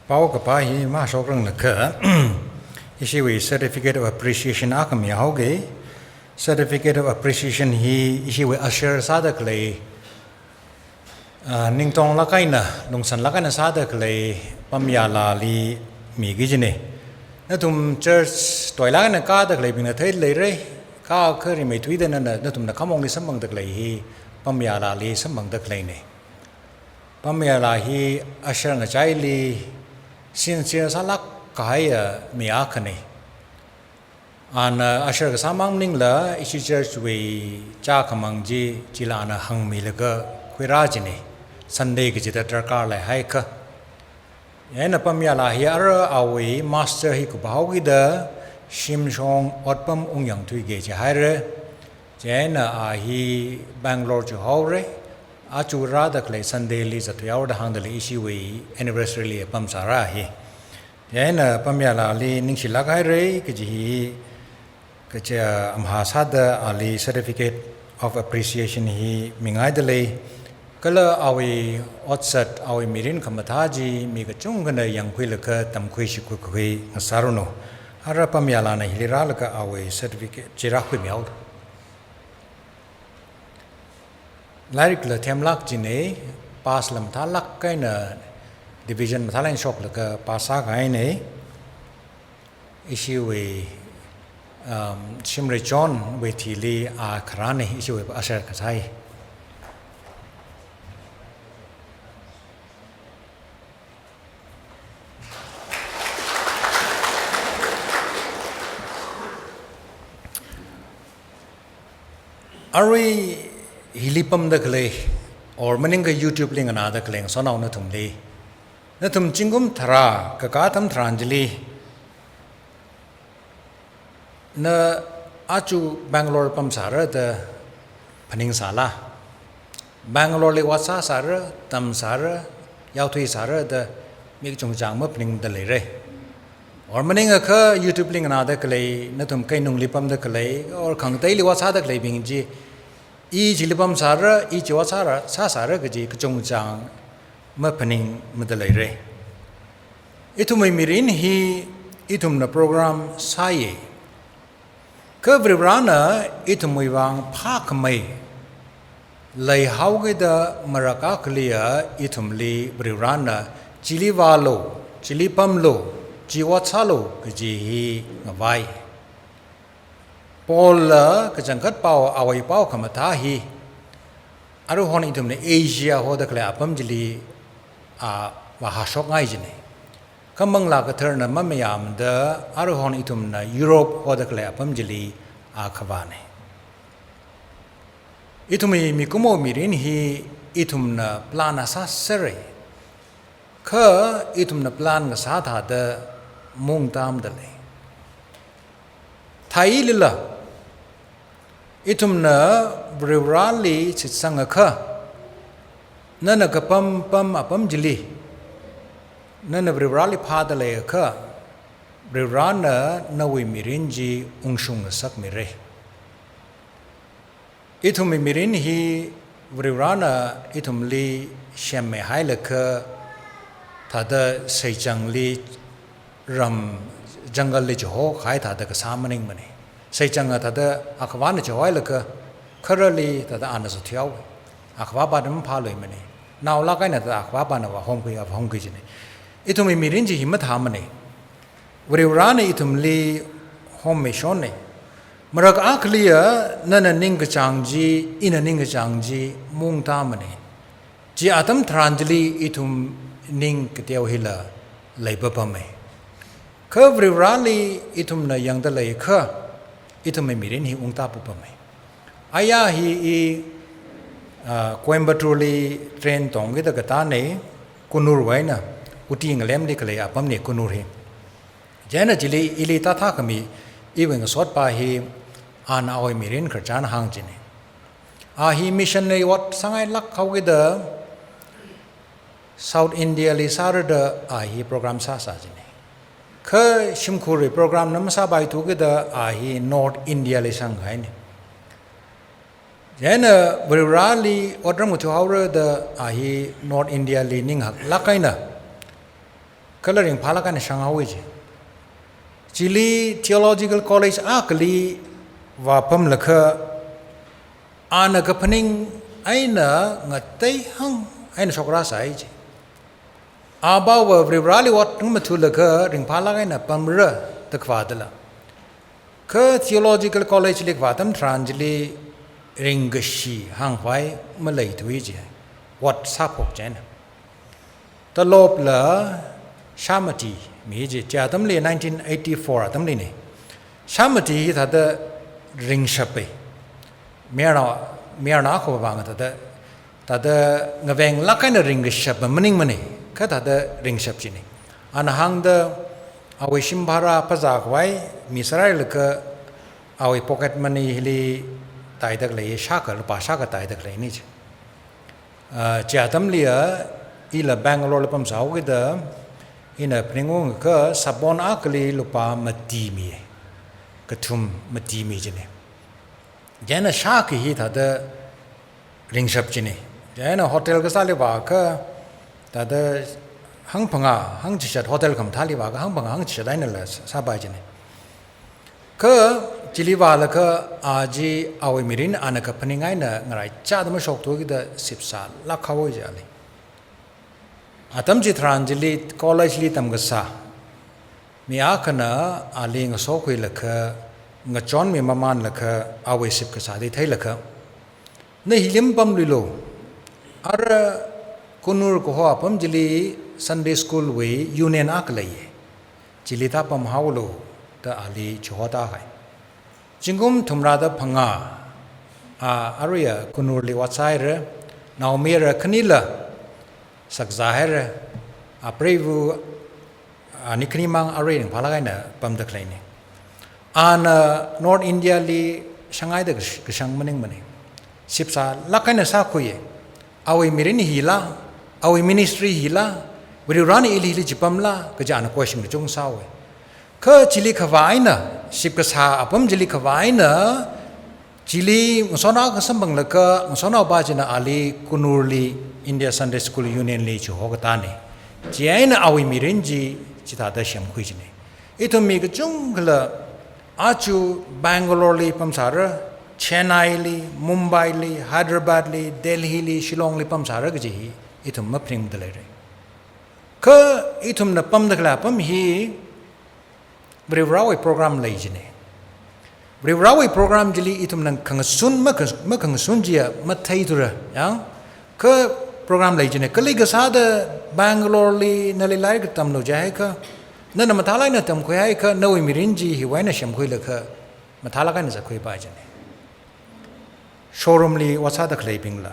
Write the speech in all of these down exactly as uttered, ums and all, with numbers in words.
Pao kapā hi mashokrang lakha, ishiwui Certificate of Appreciation akha mihaoki. Certificate of Appreciation hi ishiwui usher sāda khalei, ah, ningtonglāk eina, lungsanlāk eina sāda khalei Pamyalali miki kajina. Nathum church toilāk eina kāda khaleibingna theida leira, kha kha rimeithuida nana, nathumna khamongli samphangda khalei hi Pamyalali samphangda khaleina. Pamyala hi usher ngachaili sincere sālāk kahaiya mi akhana. Ana usher kasā mang maningla, ishi church wui chākhamang chi, chila ana hāngmilaga khuirā kajina, Sunday kachida darkar leihaiakha. Chieina Pamyala hi ara awui master hi kuphaokida shimshong otpam ungyangthuiki jihaira. Chieina a hi Bangalore chihaora. Aja rāda khalei Sunday li zatthuihaora da hāngda lei, ishiwui anniversary li apam sāra hi. Chieina Pamyalali ningshilāk haira kaji hi, kaja amha sāda ali Certificate of Appreciation hi mingaida lei. Kala awui otsak, awui mirin khamathā chi mi kachungkhana yangkhuilaga tamkhui shikhuikhui ngasāranu. Ara Pamyalana hili rālaga awui certificate chi rākhuimihaolu. Lairikla themlāk kajina, pass la mathālāk eina, division mathālāk eina shoklaga pass sākahaina. Ishiwui, um, Shimray John wui thili a kharāna, ishiwui usher kasā hi. Arui hili pamda khalei, or maningakha YouTube li nganāda khalei ngasotnao nathumli, nathum zingkum tharā kakā atam tharan chili, na aja Bangalore pamsāra da phaningsāla? Bangalore li ot sāsāra, tamsāra, yaothuisāra da mi kachungchang maphaningda leira. Or maningakha YouTube li nganāda khalei, nathum keinungli pamda khalei, or khangateili ot sāda khaleibing chi, i chili pamsāra, i chi ot sāra, sāsāra kaji kachungchang maphaningmada leira. Ithumwui mirin hi ithumna program sāya. Kha Varivarana ithumwui vang phākhamei leihaokida maraka khaliya ithumli Varivarana chili vālu, chili pamlu, chi ot sālu kaji hi ngavai. Paulna kachangkhat pao, awui pao khamathā hi, aruihon ithumna Asia hoda khalei apam chili a vāhāshokngai kajina. Kha Manglā Katharana mamayāmada aruihon ithumna Europe hoda khalei apam chili a khavāna. Ithumwui mikumo mirin hi ithumna plan sāsera. Kha ithumna plan ngasā thāda maungtāmada lei. Theilila, ithumna Varivarali shitsangakha, nana kapam pam apam chili, nana Varivarali phāda leiakha, Varivarana nawui mirin chi ungshung ngasakmira. Ithumwui mirin hi Varivarana ithumli semmi hailaga thāda seichangli, ram jungle li chihokahai thāda kasā maningmana. Seichanga thāda akhavāna chihohailaga kharali thāda ana zatthuihaowa. Akhavāpana maphāluimana. Naolāk eina thāda akhavāpana vāhomkhui, vāhomkhui kajina. Ithumwui mirin chi hi mathāmana. Varivarana ithumli hommishonna. Marak akhaliya nana ningkachāng chi, ina ningkachāng chi maungtāmana. Chi atam tharan chili ithum ning kateo hila leipapama. Kha Varivarali ithumna yangda leiakha, ithumwui mirin hi ungtāpapama. Aya hi i, ah, Coimbatore li train tongkida katāna, Kunur wui eina, Ooty ngalemli khalei apamna Kunur hi. Chieina chili ili tāthākhami iwui ngasotpa hi, ana awui mirin khararchan hāng kajina. A hi missionary ot sāngailāk haokida South India li sārada a hi program sāsā kajina. Kha shimkhurwui program na masāpaithu kida a hi North India li sanghaina. Chieina Varivarali otram ngathuihaorada a hi North India li ninghaklāk eina Kala ringphālāk eina shānghaowa ji. Chili Theological College akhali vāpamlakha, ana kaphaning eina ngateihāng eina shokra sāi ji. Apāva Varivarāli ot ngamathulakha ringphālāk eina pamra da khavā dala. Kha Theological College li kavā atam tharan chili ringkashi hāngkhavai maleithuwa ji. Ot sāphok chieina. Talopla shāmati mi ji, chi atamli nineteen eighty-four atamlina. Shāmati hi thāda ringshapa. Mayarna, mayarna akhava vang thāda, thāda ngavenglāk eina ringkashapa maningmana, kha thāda ringshap china. Ana hāngda awui shim bhara phazā khavai misārailaga awui pocket money hili taida khalei shākha, lupā shākha taida khaleina ji. Ah, chi atamliya ila Bangalore li pamsāhaokida, ina phaningungakha sabon akhali lupā mati mi, kathum mati mi jina. Chieina shākha hi thāda ringshap china. Chieina hotel kasāli vākha, thāda hangphangā, hangchishat hotel khamathāli vākha, hangphangā, hangchishat einala sā, sāpai jina. Kha chili vālakha a chi awui mirin ana kaphaning eina ngaraichāda mashokthuakida sipsālāk haowa ji ali. Atam chitharan chili college li tamkasā mi akhana ali ngasokhuilaga, ngachonmi mamānlaga, awui sipkasāli theilakha, na hili mapamluilu. Ara Kunur kaho apam chili Sunday School wui union akha leiya. Chili tāpamhaolu da ali chihotāhai. Zingkum thumrāda phangā, a, aruiya Kunurli ot sāhaira, naomayara khanila sakzāhaira, a, preiva, a, ani khanimang arui ringphālāk eina pamda khaleina. Ana North India li shāngaida kash-, kashāng maningmana. Sipsālāk eina sākhuiya. Awui mirin hila, awui ministry hila, Varivarāna ili hili chipamla, kaja ana question kachung sāhaowa. Kha chili khavā eina, sipkasā apam chili khavā eina, chili ngasotnao akha samphanglaga, ngasotnaopa china ali Kunurli India Sunday School Union li chiho katāna. Chieina awui mirin chi, chithāda semkhui jina. Ithum mi kachungkhala, aja Bangalore li pamsāra, Chennai li, Mumbai li, Hyderabad li, Delhi li, Shillong li pamsāra kaji hi, ithum maphaningda leira. Kha ithumna pamda khalei apam hi, Varivarāwui program lei jina. Varivarāwui program chili ithumna khangasun, makha-, makhangasun chiya matheithura, yang? Kha program lei jina. Kali kasāda Bangalore li nali lairik tamlu jiakha, nana mathālāk eina tamkhuihaiakha, nawui mirin chi hiwui eina semkhuilakha, mathālāk eina zatkhuipai jina. Showroom li ot sāda khaleibingla,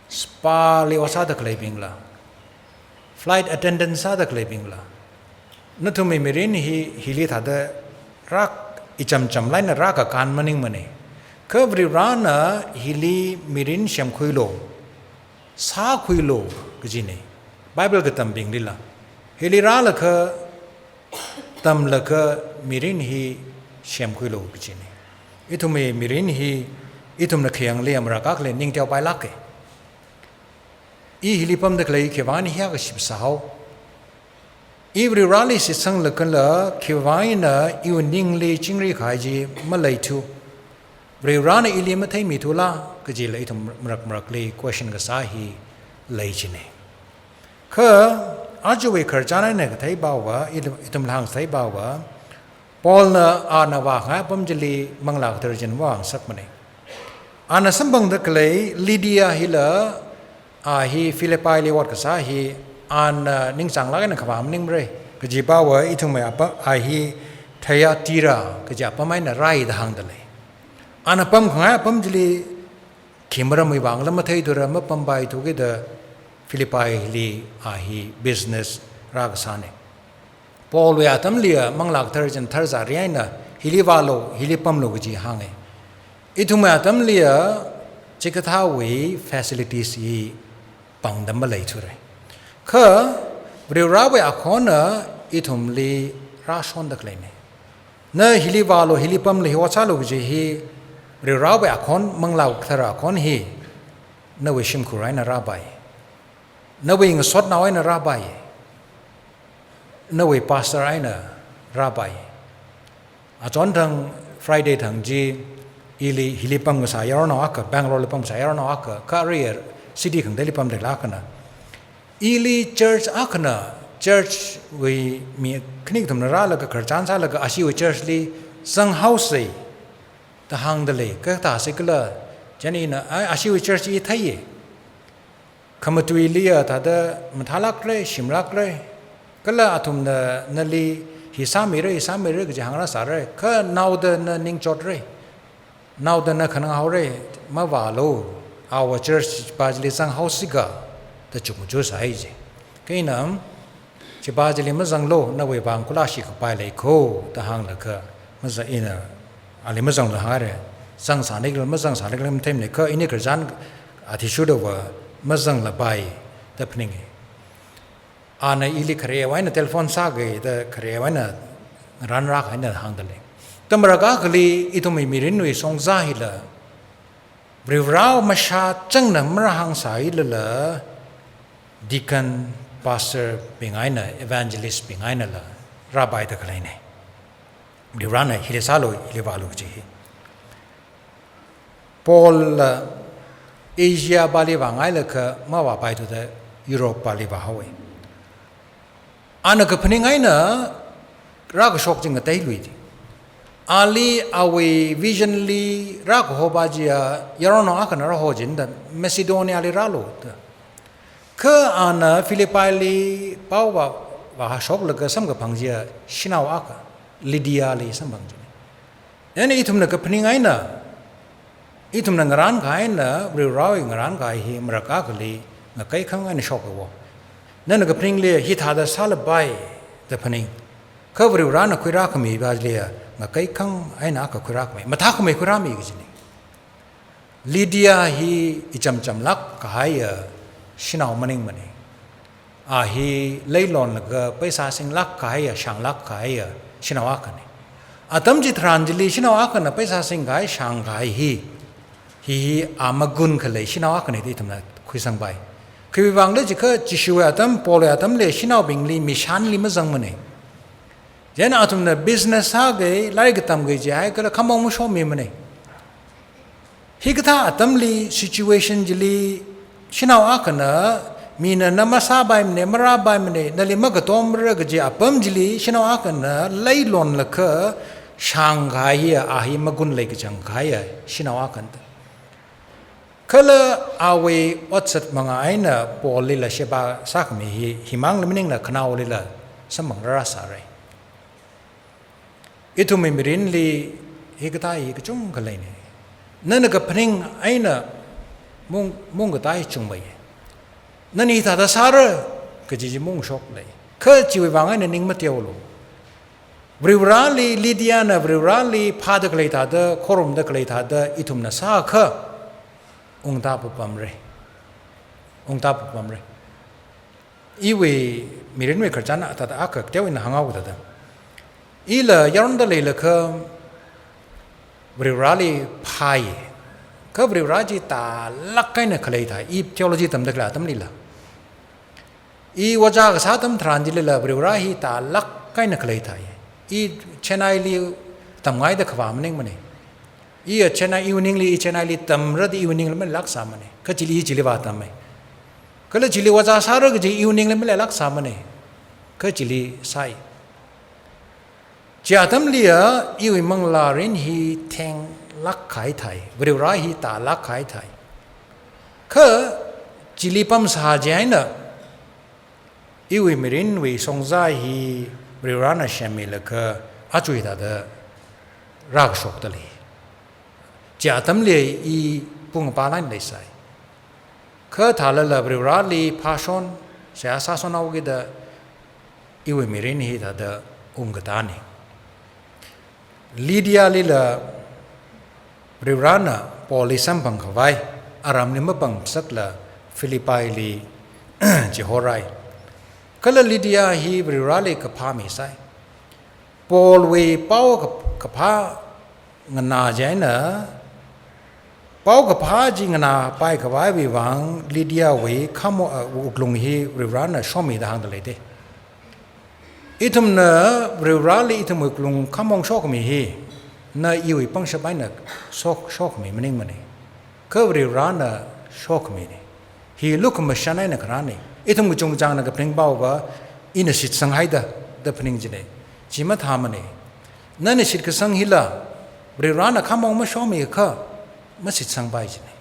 spa li ot sāda khaleibingla, flight attendant sāda khaleibingla, nathumwui mirin hi, hili thāda rāk, icham chamlāk eina rākakān maningmana. Kha Varivarāna hili mirin semkhuilu, sākhuilu kajina. Bible katambinglila, hili rālaga, tamlaga mirin hi semkhuilu kajina. Ithumwui mirin hi, ithumna khayangli amra kakle ningteopailāka. I hili pamda khalei khiwuivang eina hiyākha sipsāhao? I Varivarāli shitsanglagala khiwuivang eina iwui ningli chingri kahai chi maleithu. Varivarāna ili matheimithula kajila ithum marak marakli question kasā hi lei jina. Kha ajawui khararchan eina katheipaova, ithum, ithumla hāngtheipaova, Paulna ana vākhangai apam chili Manglā Kathara china vāngasakmana. Ana samphangda khalei Lydia hila, a hi Philippi li ot kasā hi, ana ningchānglāk eina khavā maningmara. Kajipaova ithumwui apa, a hi Thyatira kaji apam eina rāi da hāngda lei. Ana pamkhangai apam chili khi maramwui vangla matheithura, mapampaithu kida Philippi li a hi business rākasāna. Paulwui atamliya Manglā Kathara china tharzari eina hili vālu, hili pamlu kaji hānga. Ithumwui atamliya chikathāwui facilities hi pangda maleithura. Kha Varivarāwui akhonna ithumli rāshonda khaleina. Na hili vālu, hili pamlu, hi ot sālu kaji hi Varivarāwui akhon, Manglā Kathara akhon hi nawui shimkhur eina rāpai. Nawui ngasotnao eina rāpai. Nawui pastor eina rāpai. Achon thang Friday thang chi ili hili pamkasā yaronao akha, Bangalore li pamkasā yaronao akha, kha arui city khangateili pamda khalei akhana. Ili church akhana, church wui mi khani kathumna rālaga khararchan sālaga ashiwui church li zanghaosei da hāngda lei, kathāsi khala, chieina, ai, ashiwui church i theiya. Khamatuiliya thāda mathālākra, shimlākra. Kala athumna nali hi sāmira, hi sāmira kaji hāngrāsāra. Kha naoda na ningchotra. Naoda na khananghaora, mavālu. Awui church pa chili zanghaosi kha, da chukmajā sāi ji. Kha ina, chi pa chili mazanglu, nawui vang khulāshi kapai lei kho, da hānglaga, maza ina, ali mazanglu hāngra. Zangsānikhala, mazangsānikhala matheimana kha, ini khararchan athishurdava mazanglapai da phaninga. Ana ili kharewui eina telephone sāga da kharewui eina ngaran rākahai eina hāngda lei. Tamraka kali ithumwui mirinwui shongza hila, Varivarā mashā changna marāhāngsāilala, deacon, pastor bing eina, evangelist bing einala rāpaida khaleina. Varivarāna hili sālu, hili vālu kaji hi. Paul la Asia pali vāngailakha mavāpaithuda Europe pali vāhaowa. Ana kaphaning eina rākashok chi ngateilui ti. Ali awui vision li rākaho pa chiya, yaronao akhana rāho chinda Macedonia li rālu da. Kha ana Philippi li pao vā, vāshoklaga samkaphang chiya shanao akha, Lydia li samphang chi. Chieina ithumna kaphaning eina, ithumna ngarankahai eina, Varivarāwui ngarankahai hi maraka kali ngakaikhang eina shokhaowa. Nana kaphaningli hithāda sālapai da phaning. Kha Varivarāna khuirākhami pa chili ngakaikhang eina akha khuirākhami. Mathākhamei khuirāmi kajina. Lydia hi ichāmchāmlāk kahaiya shanao maningmana. A hi leilonlaga paisa singlāk kahaiya, shānglāk kahaiya shanao akhana. Atam chitharan chili shanao akhana paisa singkahai, shāngkahai hi, hi hi a magun khalei shanao akhana da ithumna khuisangpai. Khiwui vangkhala jiakha Jishuwui atam, Paulwui atamli shanaobingli mishanli mazangmana. Chieina athumna business sāga, lairik katamga jiakha kala khamong mashomimana. Hikathā atamli situation chili shanao akhana mina na masāpaimana, marāpaimana, nali makatomra kaji apam chili shanao akhana leilonlaga shāngkahai hiya a hi magun leikachang kahaiya shanao akhana. Kala awui otsak manga eina Paul lila sheba sākhami hi, himangla maningla khanaolila samphang rāsāra. Ithumwui mirinli hikathā hi kachungkha leina. Nana kaphaning eina mung, mungkatai chungmei. Nana hithāda sāra kaji chi mungshok lei. Kha chiwui vang eina ning mateolu. Varivarāli, Lydiana Varivarāli phāda khalei thāda, khorumda khalei thāda, ithumna sākha ungta papamra. Ungta papamra. Iwui mirinwui khararchan athāda akha kateowa ina hānghaoda thāda. Ila yaronda leilakha Varivarāli phāya. Kha Varivarā chi tālāk eina khalei thāi. I theology tamda khalei atamlila. I ojā kasā atam tharan chilila Varivarā hi tālāk eina khalei thāi. I Chennai li tamngaida khavā maningmana. I a Chennai evening li, i Chennai li tamra da evening li maleilāksāmana. Kha chili, chili vātama. Kala chili ojā sāra kaji evening li maleilāksāmana. Kha chili sāi. Chi atamliya iwui manglā mirin hi thenglāk kahai thāi. Varivarā hi tālāk kahai thāi. Kha chili pamsā chieina iwui mirinwui shongza hi Varivarāna semmilaga aja hithāda rākashokda lei. Chi atamli i pung apa line leisai. Kha thālala Varivarāli phāshon, seihā sāshonhaokida iwui mirin hithāda ungkatāna. Lydialila Varivarāna Paulli samphang khavai, aramli mapamsakla Philippili chihorai. Kala Lydia hi Varivarāli kaphā misai. Paulwui pao kap-, kaphā nganā chieina, pao kaphā chi nganāpai khavaiwui vang Lydiawui khamo, uh, wuklung hi Varivarāna shomida hāngda leida. Ithumna Varivarali ithumwui wuklung khamong shokhami hi, na iwui pangshap eina shok, shokhami maningmana. Kha Varivarana shokhamina. Hi lukhamashan eina kharāna. Ithum kachungchangna kaphaning pao va, ina shitsanghaida, da phaning jina. Chi mathāmana. Nana shitkasang hila, Varivarana khamong mashomiakha, mashitsangpai jina.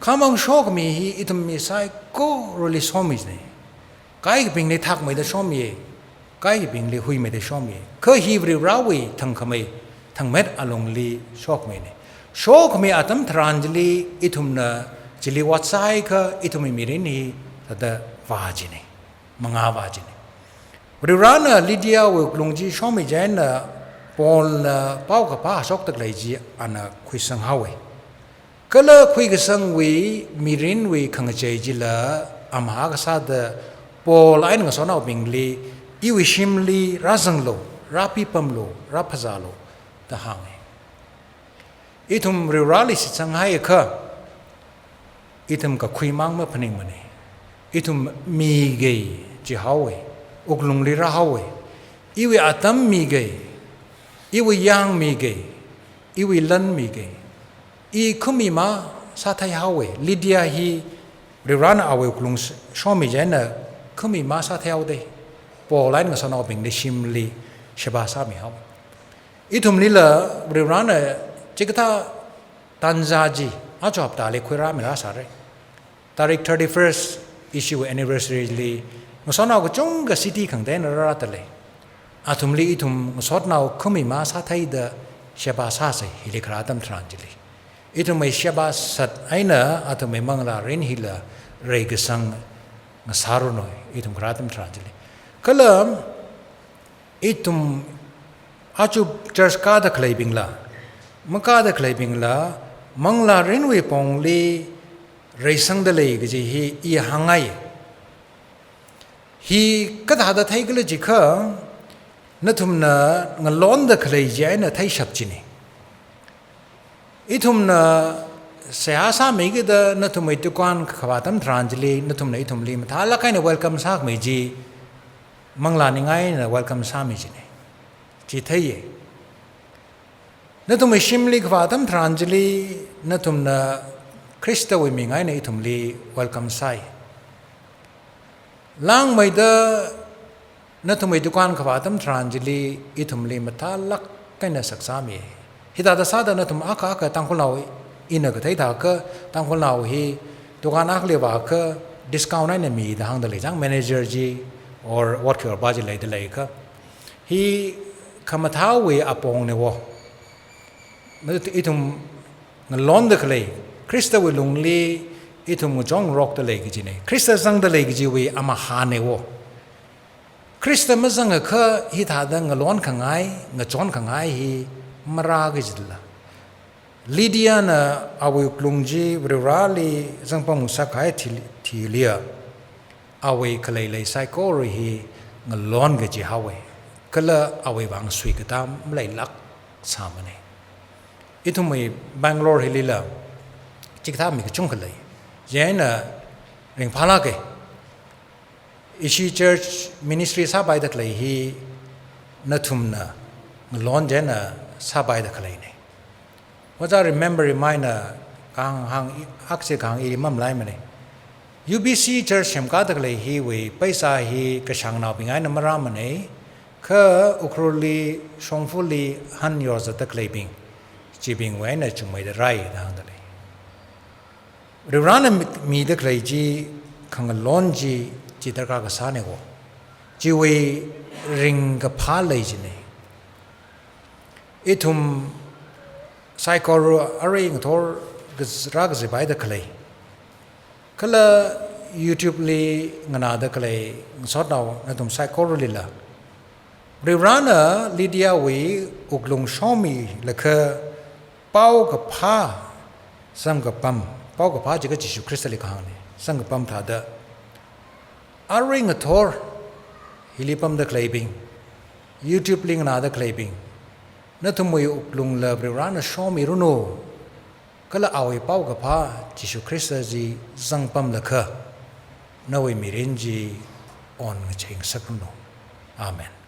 Khamong shokhami hi ithum mi saikorali shomi jina. Kaikhabingli thakmeida shomiya, kaikhabingli huimeida shomiya. Kha hi Varivarawui thangkhamei, thangmet alungli shokhamina. Shokhami atam tharan chili ithumna chili vāsāakha ithumwui mirin hi thāda vā jina. Mangā vā jina. Varivarana Lydiawui wuklung chi shomi chieina Paulna paokaphā hashokda khalei chi ana khuisanghaowa. Kala khuikasangwui mirinwui khangachei chila amahā kasāda Paul eina ngasotnaobingli iwui shimli rāzanglu, rāpipamlu, rāphazālu, da hānga. Ithum Varivarali shitsanghaiakha, ithum kakhui mang maphaningmana. Ithum migei jihaowa, wuklungli rāhaowa. Iwui atam migei, iwui yang migei, iwui lan migei. I khamima sātheihaowa. Lydia hi Varivarana awui wuklung s-, shomi chieina khamima sātheihaoda. Paul eina ngasotnaobingli shimli sheba sāmihaowa. Ithumlila Varivarana chikathā tanja chi, aja haptali khuirāmirāsāra. Tarik thirty-first ishiwui anniversary li, ngasotnao kachungkha city khangateina rārāda lei. Athumli ithum ngasotnao khamima sātheida sheba sāsa, hili kharā atam tharan chili. Ithumwui sheba sat eina athumwui manglārin hila reikasang ngasāranu, ithum kharā atam tharan chili. Kala ithum aja church kāda khaleibingla, makāda khaleibingla, manglārinwui pongli reisangda lei kaji hi i hāngngai. Hi kathāda theikhala jiakha, nathumna ngalonda khalei chieina theishap jina. Ithumna seihā sāmikida nathumwui dukan khavā atam tharan chili, nathumna ithumli mathālāk eina welcome sākhami chi, manglā ningai eina welcome sāmi jina. Chi theiya. Nathumwui shimli khavā atam tharan chili, nathumna Khristawui ming eina ithumli welcome sāi. Langmeida nathumwui dukan khavā atam tharan chili ithumli mathālāk eina sak sāmi. Hithāda sāda nathum akha akha Tangkhulnao ina kathei thākha Tangkhulnao hi dukan akhali vākha discount eina mida hāngda lei chang, manager chi or ot khi or ba chi leida leikha. Hi khamathāwui apongna wo. Ithum ngalonda khalei, Khristawui lungli ithum ngachonrokda lei kajina. Khrista zangda lei kajiwui amahāna wo. Khrista mazangakha hithāda ngalon khangai, ngachon khangai hi marā kajila. Lydiana awui wuklung chi Varivarali zangpam ngasakhai thil-, thiliya, awui khalei lei saikora hi ngalon kaji haowa. Kala awui vang suikatā maleilāk sāmana. Ithumwui Bangalore hilila chikathā mi kachungkha lei. Chieina ringphālāka. Ishi church ministry sāpaida khalei hi nathumna ngalon chieina sāpaida khaleina. Ojā Remember Rimaina kahāng, hāng, akse kahāng ili mamalaimana. U B C church semkāda khalei hiwui paisa hi kashāngnaobing eina marāmana, kha Ukhrulli, Shongfali han yorzatda khaleibing, chibingwui eina chungmeida rai da hāngda lei. Varivarana mi-, mida khalei chi, khangalon chi, chi darkar kasāna wo. Chiwui ringkaphā lei jina. Ithum saikora arui ngathor kaz-, rākazipaida khalei, kala YouTube li nganāda khalei ngasotnao nathum saikoralila, Varivarana Lydiawui wuklung shomilakha paokaphā samkapam, paokaphā jiakha Jishu Khristali kahāngna, samkapam thāda, arui ngathor hili pamda khaleibing, YouTube li nganāda khaleibing, nathumwui wuklungla Varivarana shomiranu, kala awui paokaphā Jishu Khrista chi zangpamlakha, nawui mirin chi onngacheisaknu. Amen.